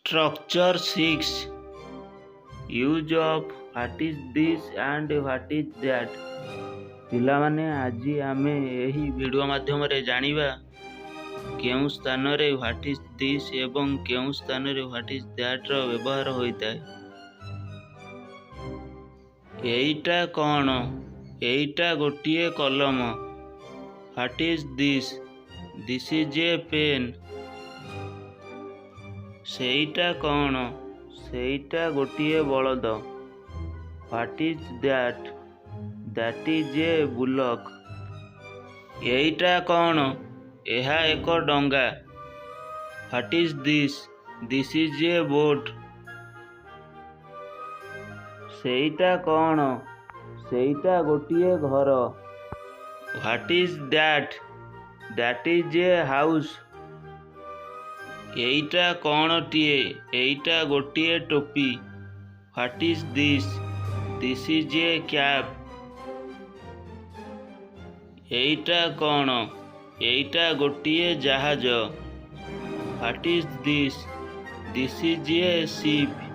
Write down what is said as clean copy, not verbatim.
Structure 6. Use of "What is this?" and "What is that?" ପିଲାମାନେ, ଆଜି ଆମେ ଏହି ଭିଡ଼ିଓ ମାଧ୍ୟମରେ ଜାଣିବା କେଉଁ ସ୍ଥାନରେ what is this ଏବଂ କେଉଁ ସ୍ଥାନରେ what is ଦ୍ୟାଟ୍ର ବ୍ୟବହାର ହୋଇଥାଏ। ଏଇଟା କ'ଣ? ଏଇଟା ଗୋଟିଏ କଲମ। What is this? This is a pen. ସେଇଟା କ'ଣ? ସେଇଟା ଗୋଟିଏ ବଳଦ। What is that? That is a bullock. ଏଇଟା କ'ଣ? ଏହା ଏକ ଡଙ୍ଗା। What is this? This is a boat. ସେଇଟା କ'ଣ? ସେଇଟା ଗୋଟିଏ ଘର। What is that? That is a house. ଏଇଟା କ'ଣଟିଏ? ଏଇଟା ଗୋଟିଏ ଟୋପି। What is this? This is a cap. ଏଇଟା କ'ଣ? ଏଇଟା ଗୋଟିଏ ଜାହାଜ। What is this? This is a ship.